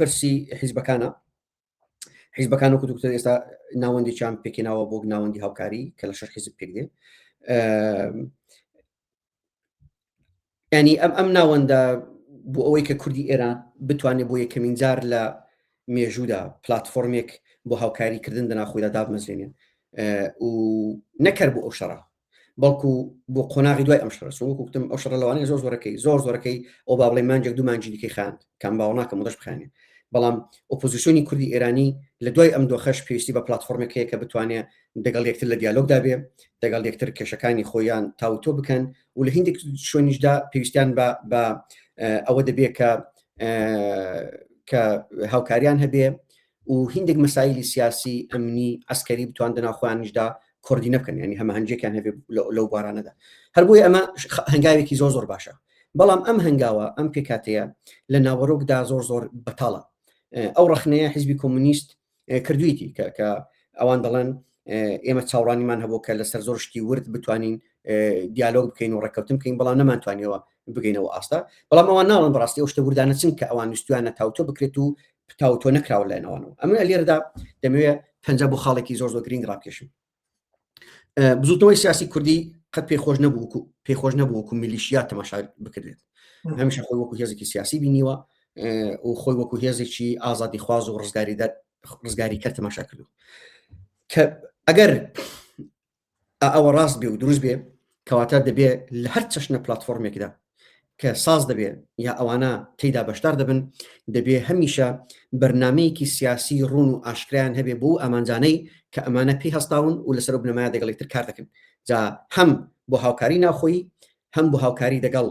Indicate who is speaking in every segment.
Speaker 1: پرسی حیزبەکانە حیزبەکان وەکو دکتۆر ئێستا ناوەندێکیان پێکێناوە بۆ ناوەندی هاوکاری کە لە شەش حیزب پێک دێ ینی ئەم ئەم ناوەندە بۆ ئەوەی کە کوردی ئێران بتوانێت بۆ یەکەمین جار لە مێژوودا پلتفۆرمێک بۆ هاوکاریکردن دەناخۆیدا دابمەزرێنێن و نەکەر بۆ ئەو شەڕە بەڵکو بۆ قۆناغی دوای ئەم شەڕە وەکو گوتم ئەو شەڕە لەوانەیە زۆر زۆرەکەی زۆر زۆرەکەی ئەو با بڵێ مانجێک دوو مانجی دیکەی خاند کام باوە ناکەم و دەش بخانێ بەڵام ئۆپۆزیسیۆنی کوردی ئێرانی لە دوای ئەم دۆخەش پێویستی بە پلتفۆرمێک هەیە کە بتوانێت دەگەڵ یەکتر لە دیالۆگدا بێ دەگەڵ یەکتر کێشەکانی خۆیان تاوتۆ بکەن و لە هندێک شوێنیشدا پێویستیان بە بە ئەوە دەبێت کە کە هاوکاریان هەبێ و هیندێک مەسایلی سیاسی، ئەمنی، عەسکەری بتوان دەناو خۆیانیشدا کۆردینە بکەن یانی هەماهەنگیەکیان هەبێ لەو بوارانەدا. هەر بۆیە ئەمە هەنگاوێکی زۆر زۆر باشە. بەڵام ئەم هەنگاوە ئەم پێکهاتەیە لە ناوەرۆکدا زۆر زۆر بەتاڵە. ئەو ڕەخنەیە حیزبی کۆمۆنیست کردوویەتی کە کە ئەوان دەڵێن ئێمە چاوەڕوانیمان هەبوو کە لەسەر زۆر شتی ورد بتوانین دیالۆگ بکەین و ڕێککەوتن بکەین بەڵام نەمانتوانیەوە بگەینەوە ئاستا بەڵام ئەوان ناڵن بەڕاستی ئەو شتە وردانە چن کە ئەوان ویستویانە تاوتۆ بکرێت و تاوتۆ نەکراوە لایەن ئەوانەوە ئەمن لێرەدا دەمەوێت پەنجە بۆ خاڵێکی زۆر زۆر گرنگ ڕابکێشم بزوتنەوەی سیاسی کوردی قەت پێی خۆش نەبوو پێی خۆش نەبوو وەکو میلیشیا تەماشا بکرێت هەمیشە خۆی وەکو هێزێکی سیاسی بینیوە و خۆی وەکو هێزێکی ئازادی خواز و ڕزگاری ڕزگاری کە تەماشا کردو کە ئەگەر ئەوە ڕاست بێ و دروست بێ کەواتە دەبێ لە هەر چەشنە پلتفۆرمێکدا کە ساز دەبێ یا ئەوانە تێدا بەشدار دەبن دەبێ هەمیشە بەرنمەیەکی سیاسی ڕوون و ئاشکرایان هەبێ بۆ ئامانجانەی کە ئەمانە پێی هەستاون و لەسەر بنەمایە دەگەڵ تر کار دەکەن جا هەم بۆ هاوکاری ناوخۆیی هەم بۆ هاوکاری دەگەڵ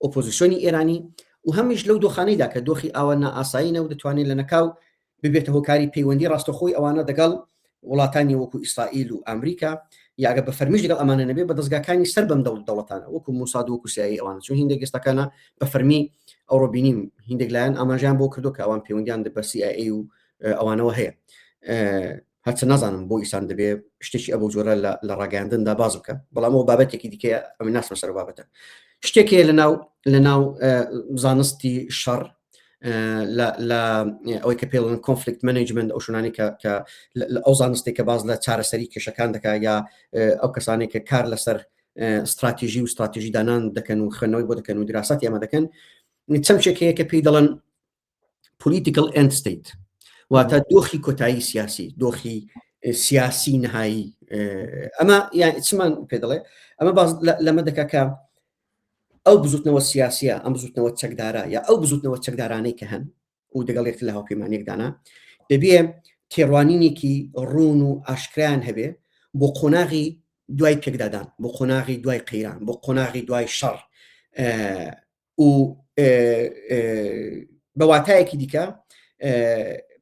Speaker 1: ئۆپۆزیسیۆنی ئێرانی و هەمیش لەو دۆخانەیدا کە دۆخی ئاوا نائاسایینە و دەتوانێت لەنەکاو ببێتە هۆکاری پەیوەندی ڕاستەخۆی ئەوانە دەگەڵ وڵاتانی وەکو ئیسرائیل و ئەمریکا یاگە بە فەرمیش لەگەڵ ئەمانە نەبێ بە دەستگاکانی سەر بەم دەوڵ دەوڵەتانە وەکو موساد وەکو سیایی ئەوانە چون هندێک ئێستاکانە بە فەرمی ئەوڕۆ بینیم هندێک لایەن ئاماژیان بۆ کردو کە ئەوان پەیوەندیان بە CIA و ئەوانەوە هەیە هەرچە نازانم بۆ ئیسان دەبێ شتێکی ئەو جۆرە لە ڕاگەاندندا باز بکە بەڵام ئەو بابەتێکی دیکەیە ئەمە ناسمە سەر بابەتە شتێک هەیە لە ناو لە ناو زانستی شەڕ لە ئەوەی کە پێڵن conflict management ئەو شوێنانی کە ئەو زانستێک کە باز لە چارەسەری کێشەکان دەکا یا ئەو کەسانێک کە کار لەسەر استراتیژی و استراتیژی دانان دەکەن و خوێندنەوەی بۆ دەکەن و دراساتی ئەمە دەکەن چەمچێک هەیە کە پێی دەڵێن political end state واتە دۆخی کۆتایی سیاسی دۆخی سیاسی نهایی ئەمە یان چمان پێ دەڵێ ئەمە باز لەمە دەکا کە ئەو بزوتنەوە سیاسیە ئەم بزوتنەوە چەکدارە یا ئەو بزوتنەوە چەکدارانەی کە هەن و دەگەڵ یەکتر لە هاوپەیمانیەکدانا دەبێ تێڕوانینێکی ڕوون و ئاشکرایان هەبێ بۆ قۆناغی دوای پێکدادان بۆ قۆناغی دوای قەیران بۆ قۆناغی دوای شەڕ و بە واتایەکی دیکە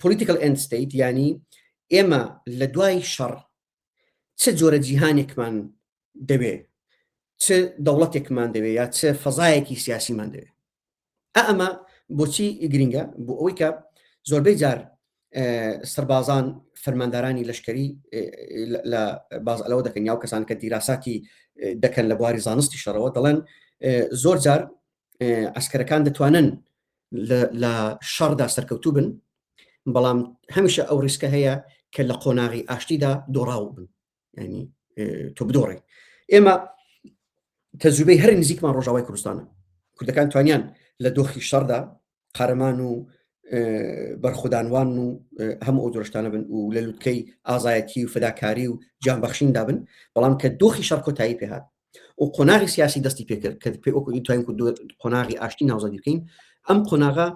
Speaker 1: political end state ینی ئێمە لە دوای شەڕ چ جۆرە جیهانێکمان دەوێ چ دەوڵەتێکمان دەوێ یا چ فەزایەکی سیاسیمان دەوێ ئەمە بۆچی گرنگە بۆ ئەوەی کە زۆربەی جار سەربازان فەرماندارانی لەشکری لە باز ئەلەوە دەکەن یاو کەسان کە دیراساتی دەکەن لە بواری زانستی شەڕەوە دەڵێن زۆر جار ئەسکەرەکان دەتوانن لە شەڕدا سەرکەوتوو بن بەڵام هەمیشە ئەو ریسکە هەیە کە لە قۆناغی ئاشتیدا دۆڕاو بن ینی تۆ بدۆڕی ئێمە تەجروبەی هەر نزیکمان ڕۆژاوای کوردستانە کوردەکان توانیان لە دۆخی شەڕدا قارەمان و بەرخودانوان و هەموو ئەو جۆرشتانە بن و لە لوتکەی ئازایەتی و فداکاری و گیانبەخشیندا بن بەڵام کە دۆخی شەڕ کۆتایی پێهات و قۆناغی سیاسی دەستی پێکرد کە پێ وەکو توانین قۆناغی ئاشتی ناوزەدی بکەین ئەم قۆناغە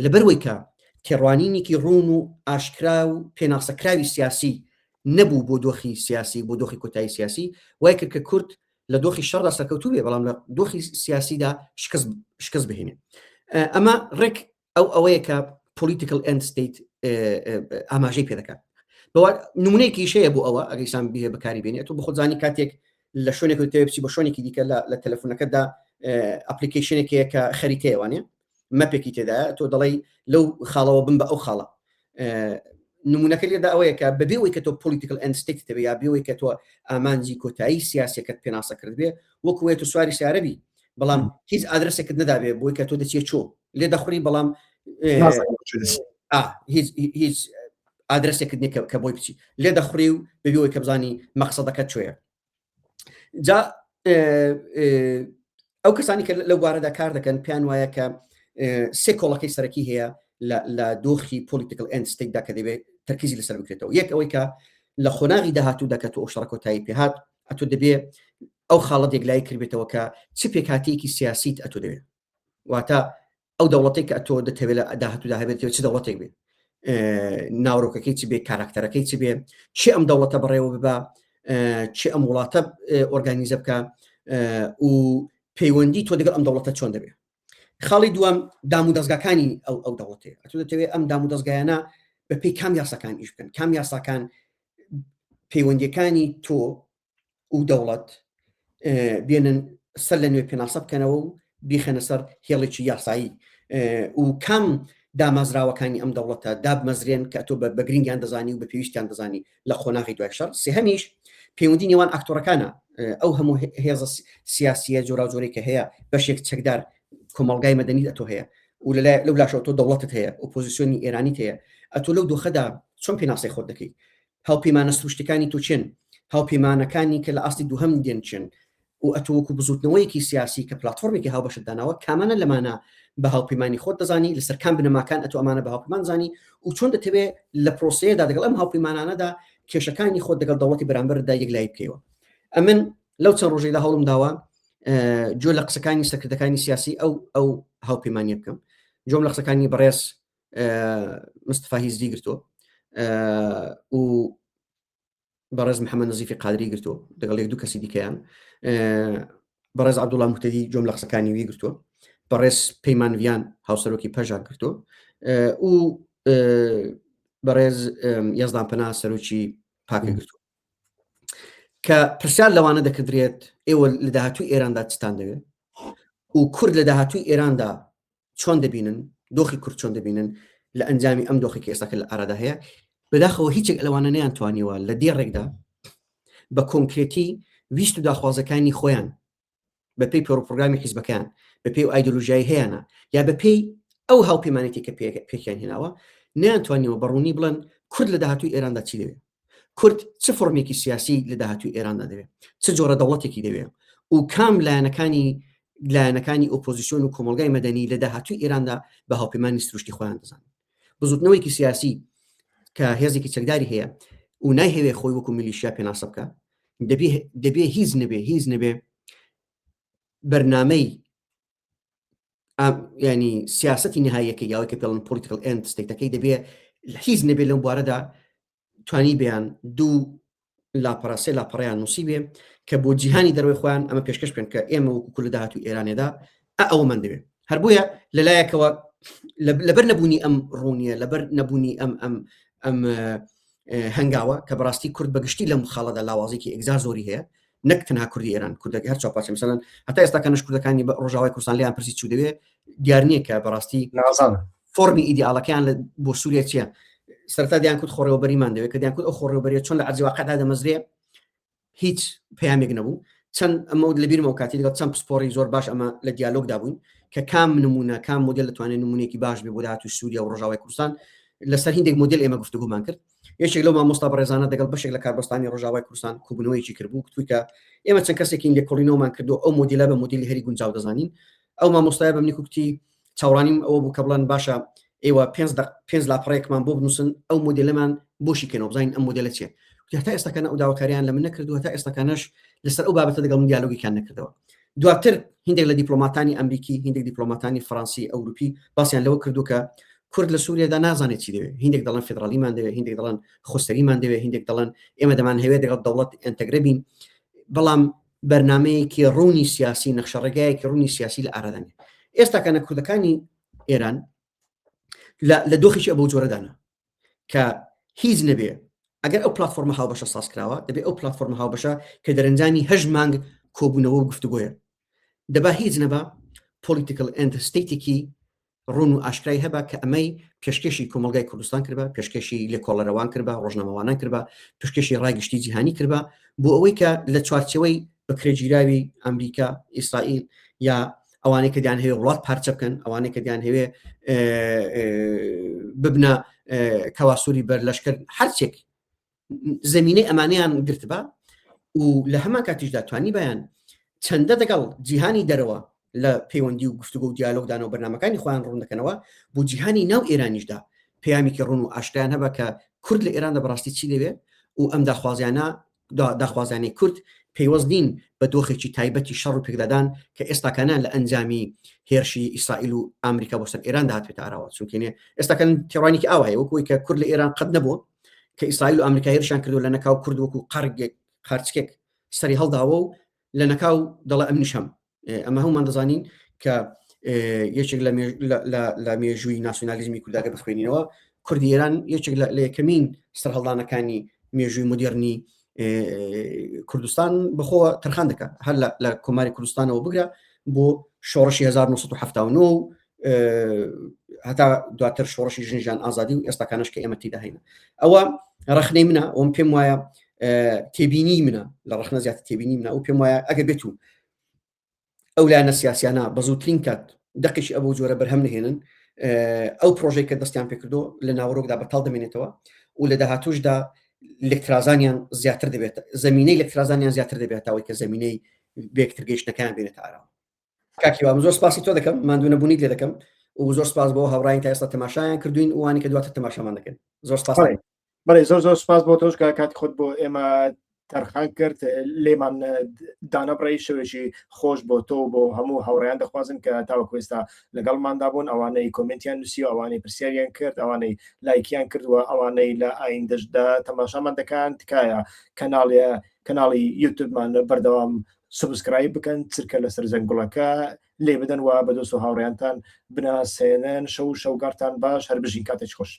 Speaker 1: لەبەروەی کە تێڕوانینێکی ڕوون و ئاشکرا و پێناسەکراوی سیاسی نەبوو بۆ دۆخی سیاسی بۆ دۆخی کۆتایی سیاسی وای کرد کە کورد لە دۆخی شەڕدا سەرکەوتوو بێ بەڵام لە دۆخی سیاسیدا شکست شکست بهێنێ ئەمە ڕێک ئەو ئەوەیە کە political end state ئاماژەی پێ دەکات بەوە نمونەیەکی شەیە بۆ ئەوە ئەگەیسان بێ بەکاری بێنێت تۆ بەخۆزانی کاتێک لە شوێنێک تێ بچی بە شوێنێکی دیکە لە تەلەفۆنەکەدا application ێک هەیە کە خەریتەیەوانێ map ێکی تێدایە تۆ دەڵێی لەو خاڵەوە بم بە ئەو خاڵە نمونەکە لێدا ئەوەیە کە بەبێ ئەوەی کە تۆ political end state تەبێ یا بێ کە تۆ ئامانجی کۆتایی سیاسەکەت پێناسە کرد بێ وەکو وێت و سواری سیارەبی بەڵام هیچ ئادرسێکت نەدابێ بۆی کە تۆ دەچێت چۆ لێ دەخوری بەڵام. هیچ هیچ ئادرسێکت نییە کە بۆی بچی لێ دەخوری و بەبیەوەی کە بزانی مەقسەدەکەت چۆیە جا ئەو کەسانی کە لەو بوارەدا کار دەکەن پێیان وایە کە سێ کۆڵەکەی سەرەکی هەیە لە دۆخی political end state دا کە دەبێت تەرکیزی لەسەر بکرێتەوە. یەک ئەوەی کە لە قۆناغی داهاتوودا کە تۆ ئەو شەڕە کۆتایی پێهات ئەتۆ دەبێ ئەو خاڵە یەکلایی کردبێتەوە کە چ پێکهاتەیەکی سیاسیت ئەتۆ دەوێت، واتە ئەو دەوڵەتێک کە ئەتۆ دەتەوێت لە داهاتوودا هەبێت چ دەوڵەتێک بێت، ناوەرۆکەکەی چ بێ، کاراکتەرەکەی چ بێ، چی ئەم دەوڵەتە بەڕێوە ببا، چی ئەم وڵاتە ئۆرگانیزە بکە و پەیوەندی تۆ دەگەڵ ئەم دەوڵەتە چۆن دەبێت. خاڵی دووەم دام و دەستگاکانی ئەو ئەو دەوڵەتەیە، ئەتۆ دەتەوێت ئەم دام و دەستگایانە بە پێی کام یاساکان ئیش بکەن، کام یاساکان پەیوەندیەکانی تۆ و دەوڵەت بێنن سەر لە نوێ پێناسە بکەنەوە و بیخەنە سەر هێڵێکی یاسایی و کام دامەزراوەکانی ئەم دەوڵەتە دابمەزرێن کە تۆ بە گرنگیان دەزانی و بە پێویستیان دەزانی لە قۆناغی دوای شەڕ. سێهەمیش پەیوەندی نێوان ئاکتۆرەکانە، ئەو هەموو هێزە سیاسیە جۆراوجۆرەی کە هەیە، بەشێک چەکدار کۆمەڵگای مەدەنیت ئەتۆ هەیە و لەلای لەو لاشەوە تۆ دەوڵەتت هەیە، ئۆپۆزیسیۆنی ئێرانیت هەیە، ئەتۆ لەو دۆخەدا چۆن پێناسەی خۆت دەکەی؟ هاوپەیمانە سروشتیەکانی تۆ چێن؟ هاوپەیمانەکانی کە لە ئاستی دووهەم دێن چێن؟ و ئەتۆ وەکو بزوتنەوەیەکی سیاسی کە پلاتفۆرمێکی هاوبەشت داناوە کامانە لەمانە بە هاوپەیمانی خۆت دەزانی؟ لەسەر کام بنەماکان ئەتۆ ئەمانە بە هاوپەیمان زانی؟ و چۆن دەتەوێ لە پرۆسەیەدا دەگەڵ ئەم هاوپەیمانانەدا کێشەکانی خۆت دەگەڵ دەوڵەتی بەرامبەردا یەکلایی بکەیەوە؟ ئەمن لەو چەند ڕۆژەیدا هەوڵم داوە جۆ لە قسەکانی سەرکردەکانی سیاسی ئەو ئەو هاوپەیمانیە بکەم، جۆم لە قسەکانی بەڕێز مستەفا هیزری گرتووە و بەڕێز محەممەد نزیفی قادری گرتووە دەگەڵ یەک دوو کەسی دیکەیان، بەڕێز عبدوڵا مهتەدی جۆم لە قسەکانی وی گرتووە، بەڕێز پەیمان ڤیان هاوسەرۆکی پەژاک گرتووە و بەڕێز یەزدان پەنا سەرۆکی پاکە گرتووە کە پرسیار لەوانە دەکردرێت ئێوە لە داهاتوی ئێراندا چتان دەوێت و کورد لە داهاتوی ئێراندا چۆن دەبینن، دۆخی کورد چۆن دەبینن لە ئەنجامی ئەم دۆخی کە ئێستاکە لە ئارادا هەیە؟ بەداخەوە هیچێک لەوانە نیان توانیوە لە دێڕێکدا بە کۆنکرێتی ویست و داخوازەکانی خۆیان بە پێی پرۆگرامی حیزبەکەیان، بە پێی ئایدۆلۆژیای هەیەە یا بە پێی ئەو هاوپەیمانێتی کە پێکیان هێناوە، نیان توانیوە بە ڕوونی بڵێن کورد لە داهاتوی ئێراندا چی دەوێت، کورد چ فۆرمێکی سیاسی لە داهاتوی ئێراندا دەوێت، چ جۆرە دەوڵەتێکی دەوێت و کام لایەنەکانی لایەنەکانی ئۆپۆزیسیۆن و کۆمەڵگای مەدەنی لە داهاتوی ئێراندا بە هاوپەیمانی سروشتی خۆیان دەزانن. بزوتنەوەیەکی سیاسی کە هێزێکی چەکداری هەیە و نایهەوێ خۆی وەکو میلیشیا پێناسە بکە، دەبێ هیچ نەبێ هیچ نەبێ بەرنامەی ینی سیاستی نهایەکە یاوەی کە پێڵن political end state ەکەی دەبێ هیچ نەبێ لەم بوارەدا توانی بیان دوو لاپەڕە سێ لاپەڕیان نووسی بێ کە بۆ جیهانی دەروی خۆیان ئەمە پێشکەش بکەن کە ئێمە وەکو کورد داهاتوی ئێرانێدا ئەوەمان دەوێت. هەر بۆیە لەلایەکەوە لەبەر نەبوونی ئەم ڕوونیە، لەبەر نەبوونی ئەم ئەم ئەم هەنگاوە کە بەڕاستی کورد بەگشتی لەم خاڵەدا لاوازێکی ئەگزار زۆری هەیە، نەک تەنها کوردی ئێران، کوردەکە هەر چاپارچە مثلەن هەتا ئێستا کە نەش کوردەکانی بە ڕۆژاوای کوردستان لێیان پرسی چوو دەوێ دیار نییە کە بەڕاستی
Speaker 2: نازانم
Speaker 1: فۆرمی ئیدیالەکەیان لە بۆ سووریا چییە. سەرەتا دیان کوت خۆڕێوەبەریمان دەوێت، کە دیان کوت ئەو خۆڕێوەبەریە چۆن لە ئەرزی واقعدا دەمەزرێ هیچ پەیامێک نەبوو. چەند ئەمە لەبیرمەوە کاتی لەگەڵ چەند پسپۆڕی زۆر باش ئەمە لە دیالۆگدا بووین کە کام نمونە کام مۆدێل دەتوانێت نمونەیەکی باش بێ بۆ داهاتووی سووریا و ڕۆژاوای کوردستان. لەسەر هیندێک مۆدێل ئێمە گفتوگۆمان کرد. یەکێک لەو مامۆستا بەڕێزانە دەگەڵ بەشێک لە کاربەستانی ڕۆژاوای کوردستان کۆبوونەوەیەکی کردبوو، گوتبووی کە ئێمە چەند کەسێکین لێکۆڵینەوەمان کردو ئەو مۆدێلە بە مۆدێلی هەری گونجاو دەزانین. ئەو مامۆستایە بە منی کوتی چاوەڕانیم ئەوە بوو کە بڵێن باشە ئێوە پێنج دق پێنج لاپەڕەیەکمان بۆ بنووسن ئەو مۆدێلەمان بۆشی کەنەوە بزانین ئەم مۆدێلە چییە. وتی هەتا ئێستاکانە ئەو داواکاریان لە من نەکردو هەتا ئێستاکانەش لەسەر ئەو بابەتە دەگەڵ من دیالۆگێکیان نەکردەوە. دواتر هندێک لە دیپلۆماتانی ئەمریکی، هندێک دیپلۆماتانی فەڕەنسی، ئەوروپی باسیان لەوە کردو کە کورد لە سووریادا نازانێت چی دەوێت. هندێک دەڵێن فیدراڵیمان دەوێت، هندێک دەڵێن خۆسەریمان دەوێت، هندێک دەڵێن ئێمە دەمانهەوێت دەگەڵ دەوڵەت ئینتەگرە بین، بەڵام بەرنامەیەکی ڕوونی سیاسی، نەخشەڕێگایەکی ڕوونی سیاسی لە ئارادا نیە. ئێستا کە کوردەکانی ئێران لە دۆخێکی ئەو جۆرەدانە کە هیچ نەبێ ئەگەر ئەو پلتفۆرمە هاوبەشە ساز کراوە، دەبێ ئەو پلتفۆرمە هاوبەشە کە دەرەنجامی هەشت مانگ کۆبوونەوە و گفتوگۆیە، دەبا هیچ نەبا political end state ێکی ڕوون و ئاشکرای هەبا کە ئەمەی پێشکێشی کۆمەڵگای کوردستان کردبا، پێشکێشی لێکۆڵەرەوان کردبا، ڕۆژنامەوانان کردبا، پێشکێشی ڕای گشتی جیهانی کردبا، بۆ ئەوەی کە لە چوارچێوەی بەکرێگیراوی ئەمریکا، ئیسرائیل یا ئەوانەی کە دیان هەیە وڵات پارچە بکەن ئەوانەی کە دیان هەوێ ببنە کەواسووری بەر لەشکر هەرچێک زمینەی ئەمانیان گرتبا و لە هەمان کاتیشدا توانی بەیان چەندە دەگەڵ جیهانی دەرەوە لە پەیوەندی و گفتوگۆ و دیالۆگدان و بەرنمەکانی خۆیان ڕوون دەکەنەوە بۆ جیهانی ناو ئێرانیشدا پەیامێکی ڕوون و ئاشکرایان هەبە کە کورد لە ئێراندا بەڕاستی چی دەوێت و ئەم داخوازیانە داخوازیانەی کورد پەیوەست نین بە دۆخێکی تایبەتی شەڕ و پێکدادان کە ئێستاکانە لە ئەنجامی هێرشی ئیسرائیل و ئەمریکا بۆ سەر ئێران داهاتێتە ئاراوە چونکێنێ ئێستاکان تێڕوانێکی ئاوا هەیە وەکوی کە کورد لە ئێران قەت نەبوو کە ئیسرائیل و ئەمریکا هێرشیان کردو لە نەکاو کورد وەکو قەرگێک قارچکێک سەری هەڵداوە و لە نەکاو دەڵێ ئەمنیش هەم ئەمە هەمومان دەزانین کە یەکێک لە مێژووی ناسیۆنالیزمی کورداگە بخوێنینەوە کوردی ئێران یەکێک لە یەکەمین سەرهەڵدانەکانی مێژووی مدێرنی کوردستان بەخۆوە تەرخان دەکات هەر لە کۆماری کوردستانەوە بگرە بۆ شۆڕشی 1970 هەتا دواتر شۆڕشی ژنژان ئازادی و ئێستاکانش کە ئێمە تیدا هەینە ئەوە ڕخنەی منە ئەوم پێم وایە تێبینی منە لە ڕخنە زیاتر تێبینی منە ئەو پێم وایە ئەگەر بێت و ئەو لایەنە سیاسیانە بە زووترین کات دەقێکی ئەو جۆرە بەرهەم نهێنن ئەو پرۆژەی کە دەستیان پێکردو لە ناوەڕۆکدا بەتاڵ دەمێنێتەوە و لە داهاتوشدا لەکترازانیان زیاتر دەبێت زمینەی لەکترازانیان زیاتر دەبێتەوەی کە زمینەی بێکتر گەیشتەکان بێنێتە ئاراوە کاکی وام زۆر سپاسی تۆ دەکەم ماندوو نەبوونیت لێ دەکەم و زۆر سپاس بۆ هاوڕایان تا ئێستا تەماشایان کردوین وانی کە دواتر تەماشامان دەکەن زۆر سپاس
Speaker 2: بەڵێ زۆر زۆر سپاس بۆ تۆش کە کاتی خۆت بۆ ئێمە تەرخان کرد لێمان دانەبڕی شەوێکی خۆش بۆ تۆ بۆ هەموو هاوڕیان دەخوازن کە تاوەکو ئێستا لەگەڵماندا بوون ئەوانەی کۆمنتیان نووسی و ئەوانەی پرسیاریان کرد ئەوانەی لایکیان کردووە ئەوانەی لە ئایندەشدا تەماشامان دەکان تکایە کەناڵیە کەناڵی یوتوبمان بەردەوام subscribe بکەن چرکە لەسەر زەنگوڵەکە لێ بدەن و بە دۆست و هاوڕێیانتان بناسێنن شەو و شەوگارتان باش هەر بژین کاتێکی خۆش.